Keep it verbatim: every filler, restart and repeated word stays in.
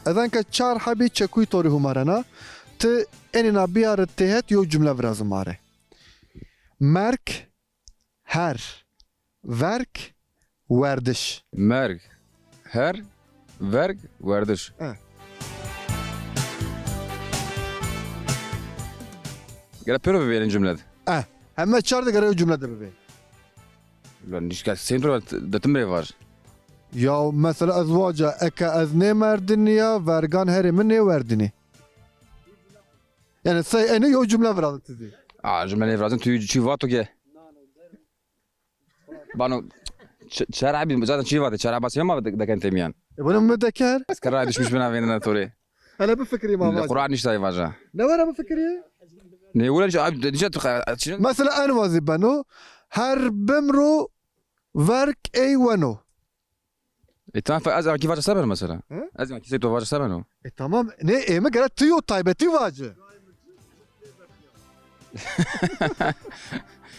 Ez enka çar hebî çekuyî to rê humarena. Ti enîna biyare têhet yew cumle viraze ma rê. Merg, her, verg, werdiş. Merg, her, verg, werdiş. E. Gere pêro bibêrin cumle de. E. Heme çar de gere yew cumle de bibê. Lan nişka sentro de tim rê var. Ya mesela ez vaca eke ez nê merdinî ya, vergan herê mi nêwerdinî. Yani sey enî yew cumle viraze ti zî. Aa, cumle nêvirazin tu çi vato ke. Bano ç- çar hebî zaten çi vate, çar hebî sema deken temiyan. E bunu mi deker? Ez kara düşmüş bina venina to rê. Hele bifikirî ma vac. Kur'an niştay vaja. Ne were bifikirî? Ne were abi diyecek tu çi? Mesela en wazî beno. Her bimro verg ey weno. E tamam, ez ki vaca seber mesela. Hı? Ez ki to vaca seber o. E tamam. Ne ê mi gere ti yo taybetî vaci.